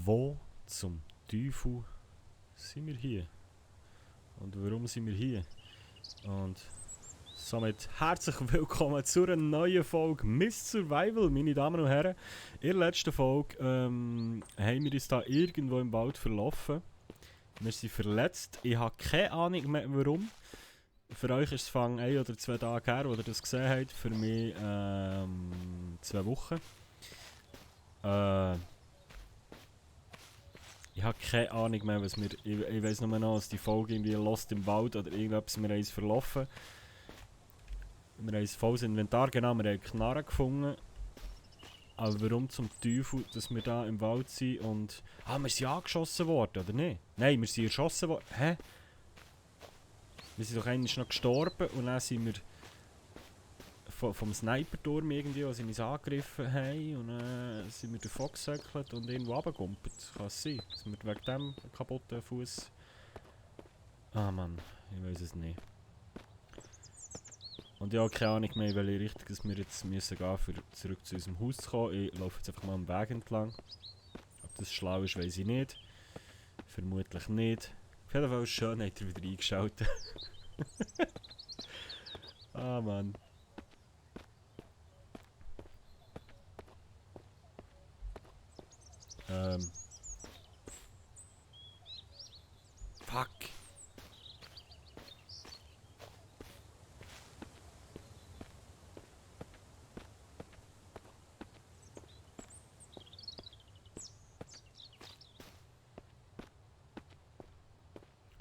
Wo zum Teufel sind wir hier? Und warum sind wir hier? Und somit herzlich willkommen zu einer neuen Folge Miss Survival, meine Damen und Herren. In der letzten Folge haben wir uns da irgendwo im Wald verlaufen. Wir sind verletzt. Ich habe keine Ahnung mehr warum. Für euch ist es 1 oder 2 Tage her, wo ihr das gesehen habt. Für mich 2 Wochen. Ich habe keine Ahnung mehr, was wir... Ich weiss nur noch, dass die Folge irgendwie Lost im Wald oder irgendetwas, wir haben uns verlaufen. Wir haben ein volles Inventar, genau, wir haben Knarren gefunden. Aber warum zum Teufel, dass wir da im Wald sind und... Ah, wir sind angeschossen worden, oder nicht? Nein, wir sind erschossen worden. Hä? Wir sind doch eigentlich noch gestorben und dann sind wir... Vom Sniperturm irgendwie, als sie uns angegriffen haben und dann sind wir davon gesöckelt und irgendwo runtergegumpelt. Kann es sein, dass wir wegen dem kaputten Fuß. Ah Mann, ich weiß es nicht. Und ich habe keine Ahnung mehr, in welche Richtung dass wir jetzt müssen gehen, für zurück zu unserem Haus zu kommen. Ich laufe jetzt einfach mal am Weg entlang. Ob das schlau ist, weiß ich nicht. Vermutlich nicht. Auf jeden Fall ist es schön, hat er wieder eingeschaltet. Ah Mann. Fuck.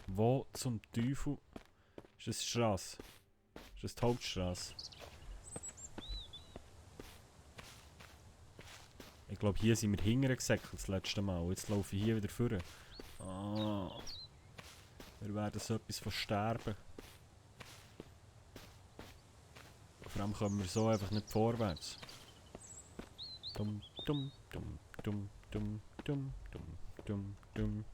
Wo zum Teufel ist das die Strasse? Ist das die Hauptstrasse? Ich glaube, hier sind wir hinterher gesäckelt das letzte Mal. Jetzt laufe ich hier wieder vor. Ah. Wir werden so etwas von sterben. Vor allem kommen wir so einfach nicht vorwärts. Dumm, dumm, dumm, dumm, dumm, dumm, dumm, dumm, dumm.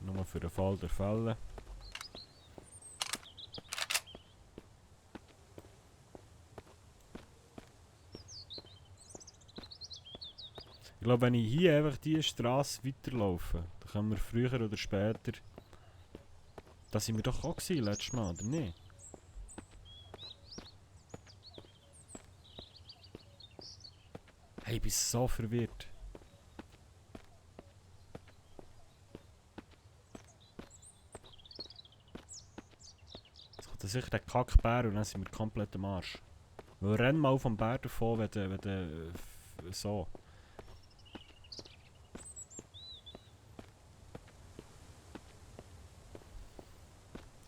Nur für den Fall der Fälle. Ich glaube, wenn ich hier einfach diese Straße weiterlaufe, dann können wir früher oder später... Da sind wir doch auch gewesen, letztes Mal, oder nicht? Hey, ich bin so verwirrt. Jetzt kommt sicher der Kackbär und dann sind wir komplett am Arsch. Weil renn mal vom Bär davon, wenn du so...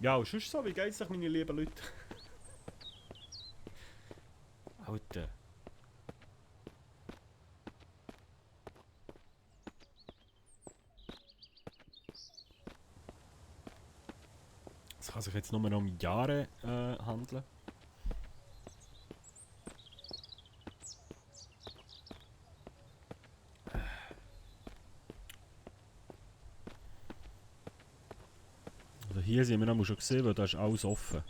Ja, und sonst so, wie geht's euch, meine lieben Leute? Alter. Es kann sich jetzt nur noch um Jahre handeln. Also hier sind wir noch schon gesehen, weil da ist alles offen.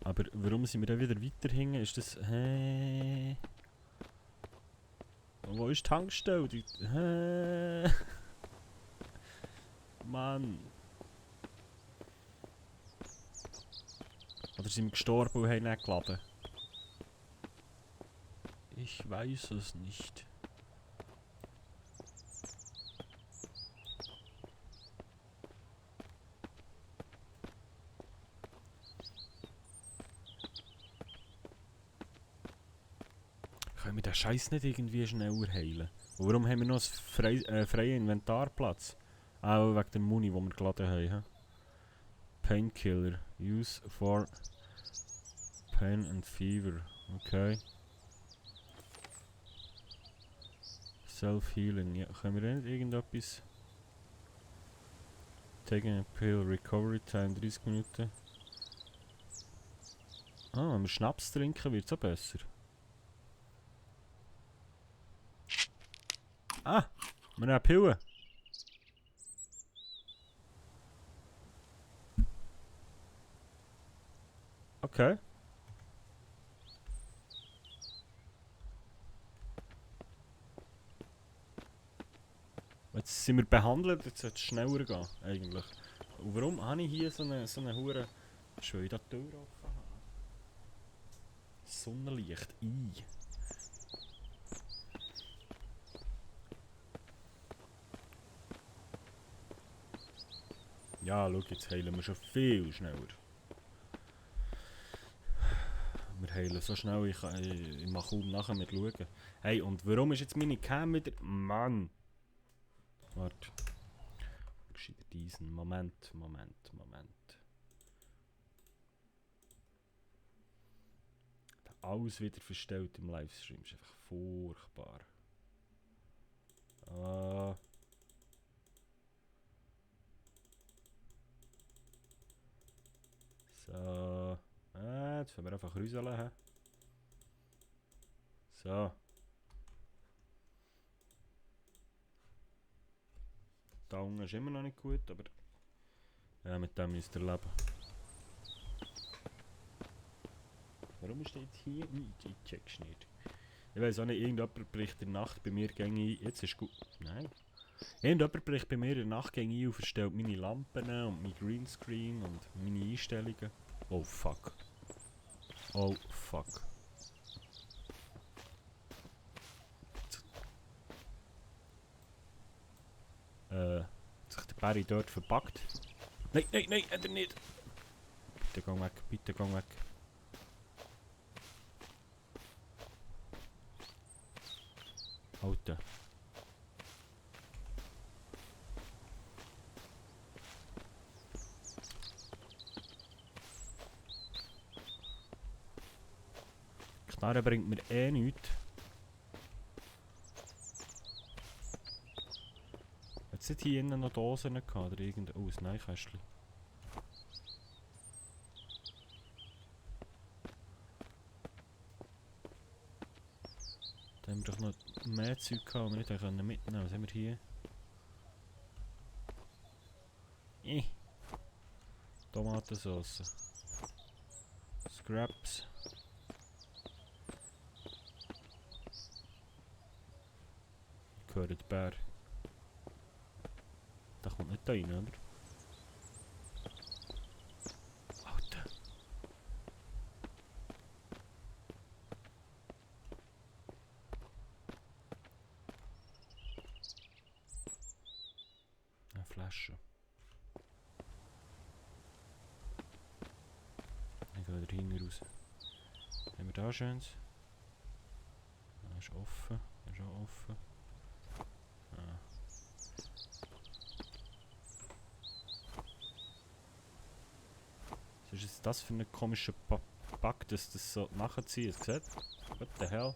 Aber warum sind wir dann wieder weiter hinten? Ist das... Hä? Wo ist die Tankstelle? Hä? Mann. Oder sind wir gestorben und haben nicht geladen? Ich weiß es nicht. Können wir den Scheiß nicht irgendwie schneller heilen? Und warum haben wir noch einen freien Inventarplatz? Auch wegen der Muni, die wir geladen haben. Painkiller. Use for pain and fever. Okay. Self-healing. Ja, können wir nicht irgendetwas... Taking a pill. Recovery time 30 Minuten. Ah, wenn wir Schnaps trinken, wird es auch besser. Ah! Wir haben eine Pille. Okay. sind wir behandelt, jetzt sollte es schneller gehen, eigentlich. Und warum habe ich hier so eine Hure... Schön, da die Tür offen haben. Sonnenlicht, Ja, schau, jetzt heilen wir schon viel schneller. Wir heilen so schnell, ich mache kaum nachher mit schauen. Hey, und warum ist jetzt meine Cam wieder... Mann! Warte. Gescheiter diesen. Moment. Alles wieder verstellt im Livestream. Ist einfach furchtbar. So. Jetzt können wir einfach rüseln. So. Da unten ist immer noch nicht gut, aber... Ja, mit dem müsst ihr leben. Warum ist der jetzt hier? Ich check's nicht. Ich weiß auch nicht, irgendjemand bricht in der Nacht bei mir gegen ein. Jetzt ist gut. Nein. Irgendjemand bricht bei mir in der Nacht gegen ein und verstellt meine Lampen und mein Greenscreen und meine Einstellungen. Oh fuck. Oh fuck. Hat sich der Barry dort verpackt? Nein, hat er nicht! Bitte gang weg, bitte gang weg. Alter. Knarre bringt mir eh nichts. Jetzt sind hier innen noch Dosen gehabt, oder irgendein... Oh, ein Neinkästchen. Da haben wir doch noch mehr Zeug gehabt, das wir nicht mitnehmen können. Was haben wir hier? Tomatensauce. Scraps. Gehört der Bär. Der kommt nicht da rein, oder? Alter. Eine Flasche. Ich gehe da hinten raus. Haben wir da Schönes? Ah, ist offen. Ist auch offen. Ah. Was ist jetzt das für ein komischer Bug, dass das so nachzieht? Seht? What the hell?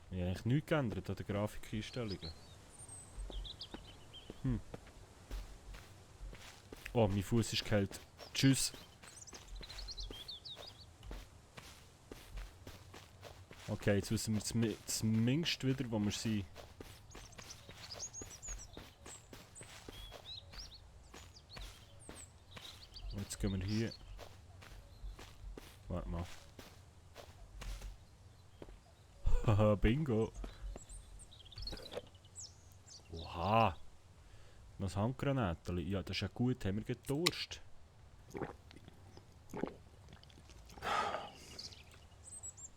Ich habe eigentlich nichts geändert an den Grafikeinstellungen. Oh, mein Fuß ist kalt. Tschüss. Okay, jetzt wissen wir zumindest wieder, wo wir sind. Und jetzt gehen wir hier. Warte mal. Haha, Bingo. Oha. Noch ein Handgranatchen. Ja, das ist ja gut. Haben wir Durst.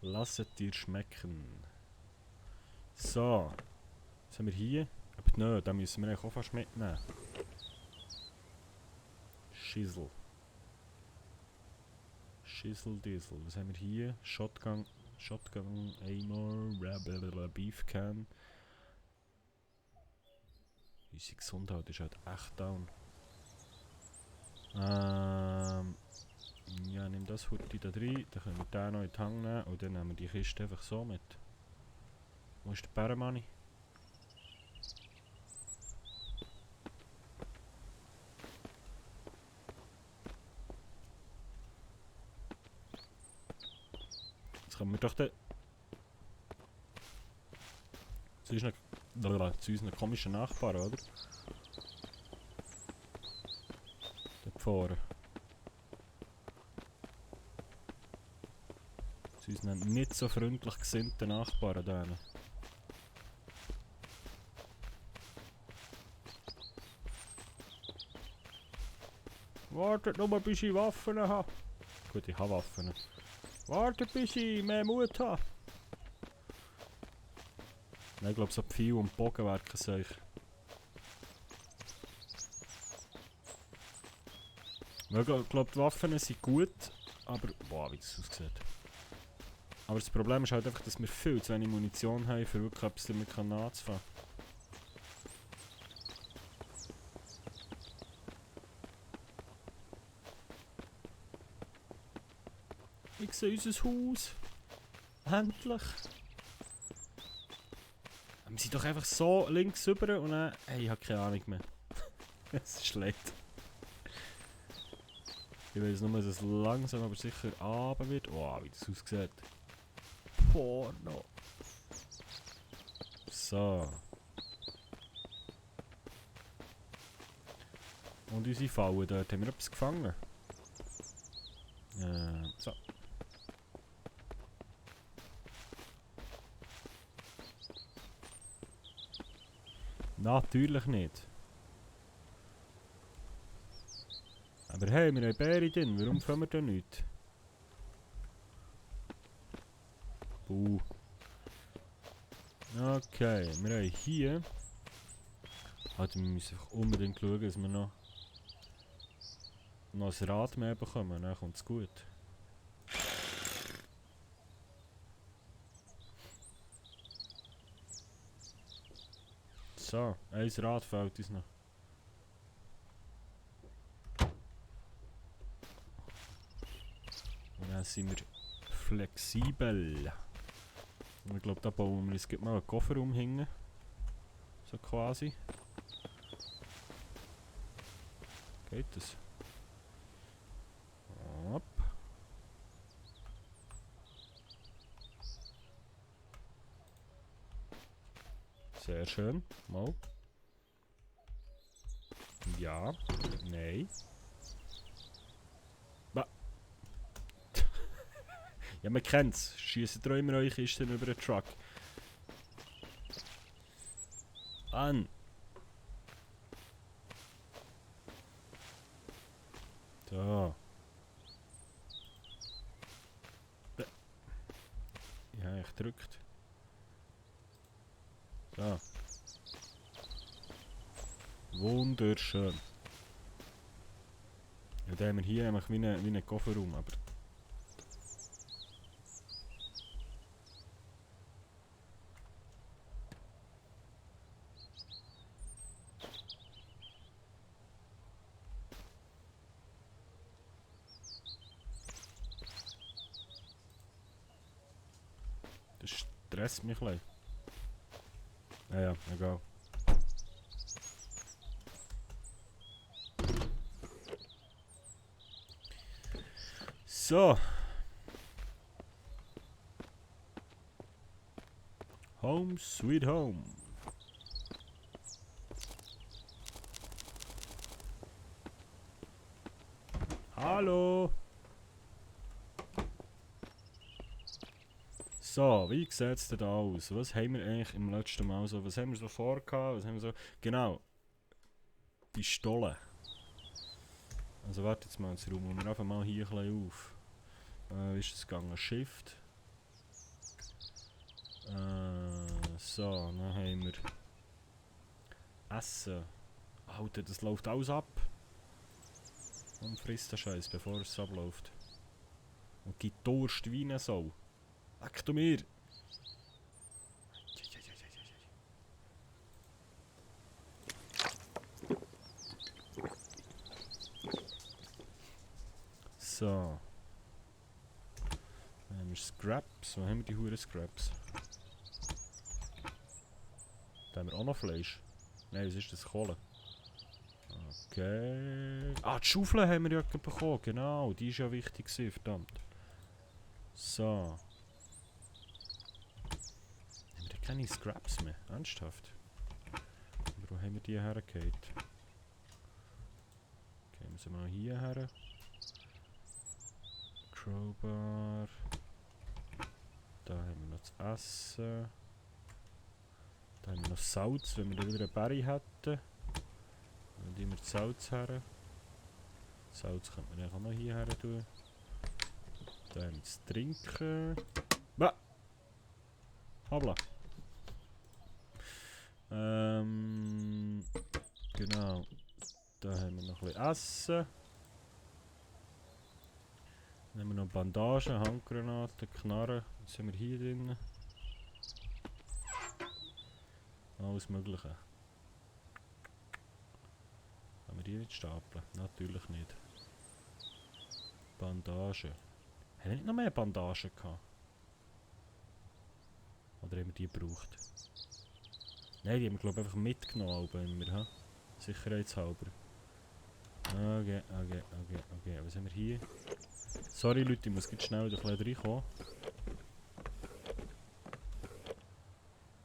Lass es dir schmecken. So. Was haben wir hier? Aber nö, da müssen wir eigentlich auch fast mitnehmen. Schissel. Schissel Diesel. Was haben wir hier? Shotgun, Aimer, Beef Can. Unsere Gesundheit ist halt echt down. Ja, nimm das Hurti da rein, dann können wir den noch in die Hand nehmen und dann nehmen wir die Kiste einfach so mit. Wo ist der Bärenmanni? Jetzt können wir doch den... zu unseren komischen Nachbarn, oder? Dort vorne. Zu unseren nicht so freundlich gesinnten Nachbarn. Denen. Wartet nur, bis ich Waffen habe. Gut, ich habe Waffen. Wartet, bis ich mehr Mut habe. Nein, ich glaube, so Pfeil und Bogen werken sich. Ich glaube, die Waffen sind gut, aber... Boah, wie das aussieht. Aber das Problem ist halt einfach, dass wir viel zu wenig Munition haben, für wirklich etwas damit anzufangen. Ich sehe unser Haus. Endlich. Wir sind doch einfach so links rüber und dann... Hey, ich habe keine Ahnung mehr. Es ist schlecht. Ich weiß nur, dass es langsam aber sicher runter wird. Wow, wie das aussieht. Porno. So. Und unsere Fallen dort. Haben wir etwas gefangen? So. Natürlich nicht. Aber hey, wir haben Beere drin. Warum fangen wir da nicht? Buh. Okay, wir haben hier... Also wir müssen einfach unbedingt schauen, dass wir noch ein Rad mehr bekommen. Dann kommt es gut. So, ein Rad fehlt uns noch. Und dann sind wir flexibel. Und ich glaube, da bauen wir uns mal einen Koffer umhängen. So quasi. Geht das? Hopp. Sehr schön. Mal. Ja. Nein. Ja, man kennt's. Schiessen immer eure Kisten über den Truck. An. So. Ja, ich drückt. So. Wunderschön. Ja, da haben wir hier einfach wie einen Kofferraum, aber... Das stresst mich ein bisschen. Ja, egal. So. Home sweet home. Hallo. So, wie sieht es denn da aus? Was haben wir eigentlich im letzten Mal so? Was haben wir so vorgehabt? Was haben wir so? Genau. Pistole. Also warte jetzt mal, jetzt räumen wir einfach mal hier ein bisschen auf. Wie ist das gegangen? Shift. So, dann haben wir Essen. Alter, das läuft alles ab. Und frisst den Scheiß, bevor es abläuft. Und gibt Durst wie eine Sau. Leck du mir! So. Dann haben wir Scraps. Wo haben wir die Huren Scraps? Da haben wir auch noch Fleisch. Nein, was ist das? Kohle. Okay. Ah, die Schaufel haben wir ja bekommen. Genau, die ist ja wichtig gewesen, verdammt. So. Haben wir keine Scraps mehr? Ernsthaft? Aber wo haben wir die hergekehrt? Okay, müssen wir mal hier her. Crowbar. Da haben wir noch das Essen. Da haben wir noch Salz, wenn wir da wieder eine Berry hätten. Dann nehmen wir das Salz her. Salz könnte man auch noch hierher tun. Da haben wir das Trinken. Bah! Habla! Genau. Da haben wir noch ein bisschen Essen. Dann haben wir noch Bandagen, Handgranaten, Knarren. Was haben wir hier drin? Alles Mögliche. Können wir die nicht stapeln? Natürlich nicht. Bandagen. Haben wir nicht noch mehr Bandagen gehabt? Oder haben wir die gebraucht? Nein, die haben wir glaube ich einfach mitgenommen, immer, ha? Sicherheitshalber. Okay. Was haben wir hier? Sorry Leute, ich muss jetzt schnell ein bisschen reinkommen.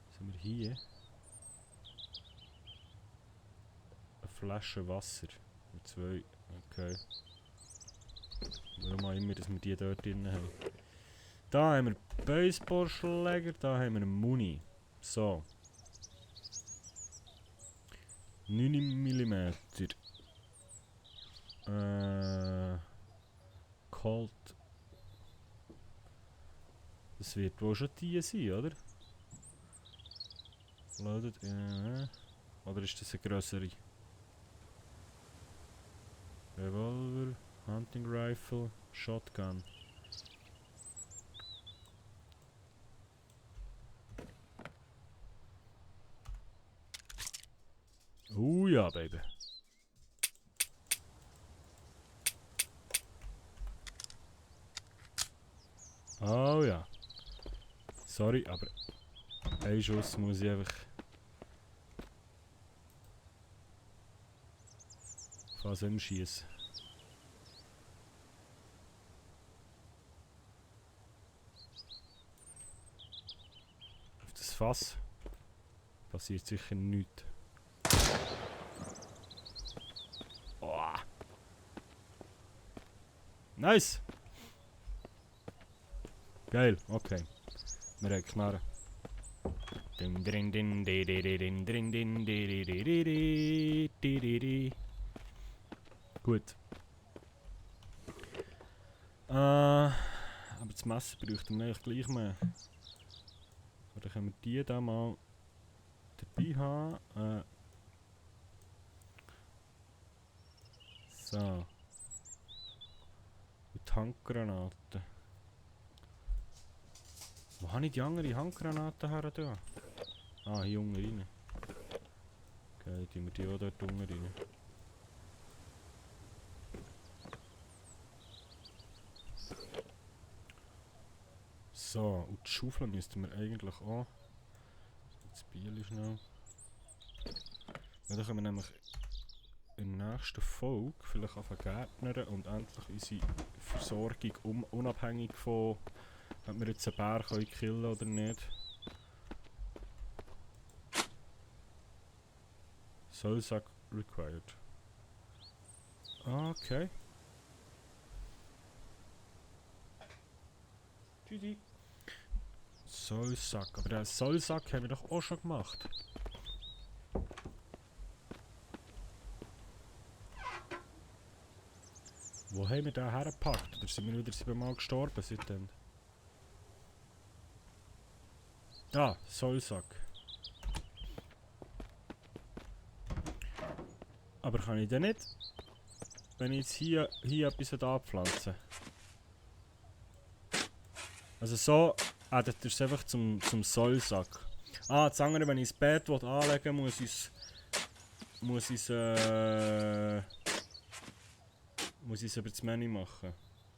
Was haben wir hier? Eine Flasche Wasser. Mit 2. Okay. Warum auch immer, dass wir die dort drin haben. Da haben wir Baseballschläger, da haben wir Muni. So. 9 mm. Colt. Das wird wohl schon die sein, oder? Loaded. Oder ist das eine grössere? Revolver, Hunting Rifle, Shotgun. Ja, Baby. Oh ja. Sorry, aber einen Schuss muss ich einfach fast schießen. Auf das Fass passiert sicher nichts. Oh. Nice! Geil, okay. Wir haben Knarren. Gut. Aber das Messer bräuchten wir eigentlich gleich mehr. Oder können wir die da mal dabei haben? So. Und die Handgranaten. Wo habe ich die andere Handgranaten her tun? Ah, hier unten rein. Okay, tun wir die auch dort unten rein. So, und die Schaufel müssten wir eigentlich auch. Das Bier ist noch. Ja, dann können wir nämlich in der nächsten Folge vielleicht anfangen gärtnern und endlich unsere Versorgung unabhängig von, ob wir jetzt einen Bär killen können oder nicht. Soulsack required. Okay. Tschüssi. Soulsack. Aber den Soulsack haben wir doch auch schon gemacht. Wo haben wir den hergepackt? Oder sind wir wieder 7-mal gestorben seitdem? Ah, Soulsack. Aber kann ich den nicht, wenn ich jetzt hier etwas anpflanzen? Also so addet ihr es einfach zum Sollsack. Ah, das andere, wenn ich das Bett anlegen will, muss ich es über das Menü machen.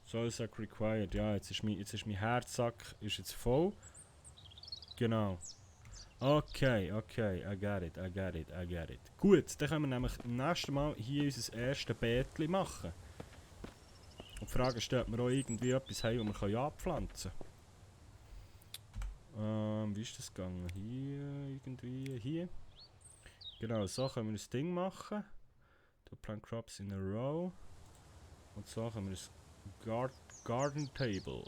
Sollsack required. Ja, jetzt ist mein Herzsack ist jetzt voll. Genau. Okay, I get it. Gut, dann können wir nämlich beim nächsten Mal hier unser erstes Beetchen machen. Und die Frage ist, ob wir auch irgendwie etwas haben, das wir anpflanzen können. Wie ist das gegangen? Hier, irgendwie, hier. Genau, so können wir das Ding machen. To plant crops in a row. Und so können wir das Garden Table.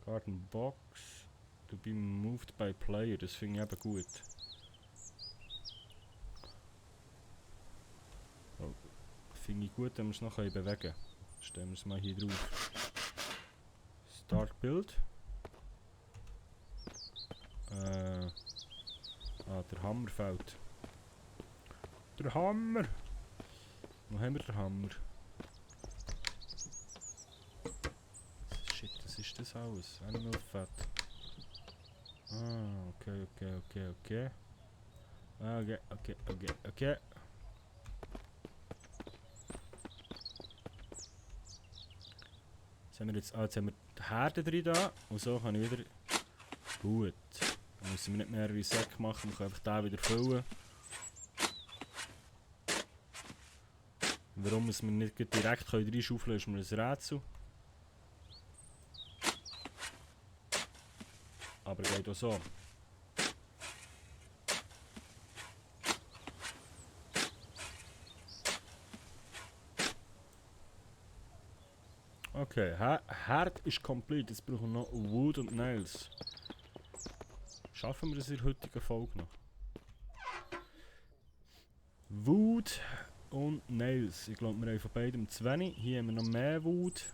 Garden Box. To be moved by player, das finde ich eben gut. Finde ich gut, wenn wir es noch bewegen können. Stellen wir es mal hier drauf. Start Build. Der Hammer fällt. Der Hammer! Wo haben wir den Hammer? Shit, was ist das alles? Animal Fat. Okay. Okay. Jetzt haben wir die Herde drin da. Und so kann ich wieder... Gut. Dann müssen wir nicht mehr wie Sack machen, wir können einfach den wieder füllen. Warum wir nicht direkt reinschaufeln können, ist mir ein Rätsel. Aber geht auch so. Okay, Herd ist komplett. Jetzt brauchen wir noch Wood und Nails. Schaffen wir das in der heutigen Folge noch? Wood und Nails. Ich glaube, wir haben von beidem zu wenig. Hier haben wir noch mehr Wood.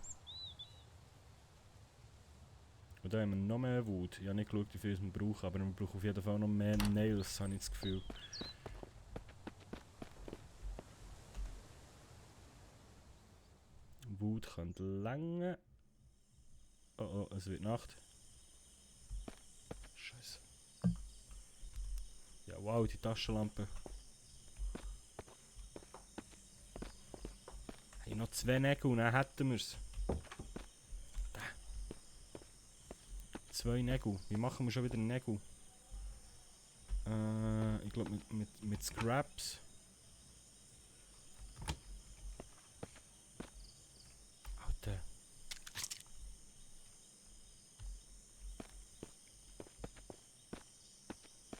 Und da haben wir noch mehr Wood. Ich habe nicht geschaut, wie viel wir brauchen, aber wir brauchen auf jeden Fall noch mehr Nails, habe ich das Gefühl. Wood könnte länger. Oh, es wird Nacht. Scheiße. Ja, wow, die Taschenlampe. Hey, noch 2 Nägel und dann hätten wir es. 2 Nägel. Wie machen wir schon wieder Nägel? Ich glaube mit Scraps. Alter.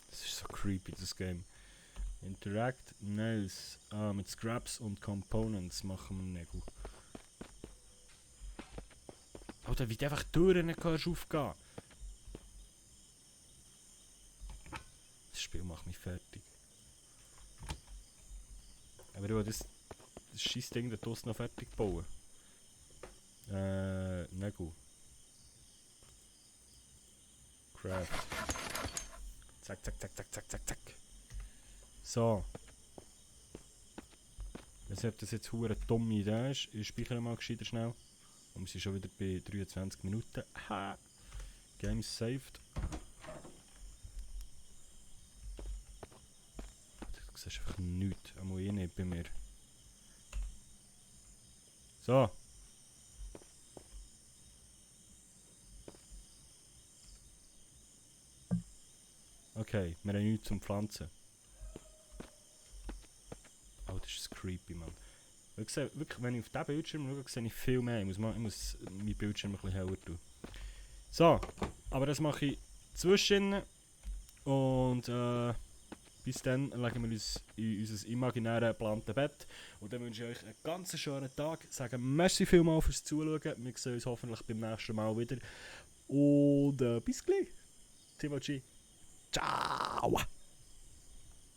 Das ist so creepy, das Game. Interact, Nails. Mit Scraps und Components machen wir Nägel. Alter, wie du einfach Türen kannst aufgehen. Das Spiel macht mich fertig. Aber ich will das Scheissding da draussen noch fertig bauen. Nägel. Craft. Zack. So. Ich weiß nicht, ob das jetzt eine dumme Idee ist. Ich speichere mal gescheiter schnell. Und wir sind schon wieder bei 23 Minuten. Ha! Game is saved. Du siehst einfach nichts. Einmal ich nicht bei mir. So. Okay, wir haben nichts zum Pflanzen. Oh, das ist creepy, man. Ich sehe, wirklich, wenn ich auf diesen Bildschirm schaue, sehe ich viel mehr. Ich muss meinen Bildschirm ein bisschen heller tun. So, aber das mache ich zwischen. Und bis dann legen wir uns in unser imaginäres Plantenbett. Und dann wünsche ich euch einen ganz schönen Tag. Sage merci vielmals fürs Zuschauen. Wir sehen uns hoffentlich beim nächsten Mal wieder. Und bis gleich. Timochi. Ciao.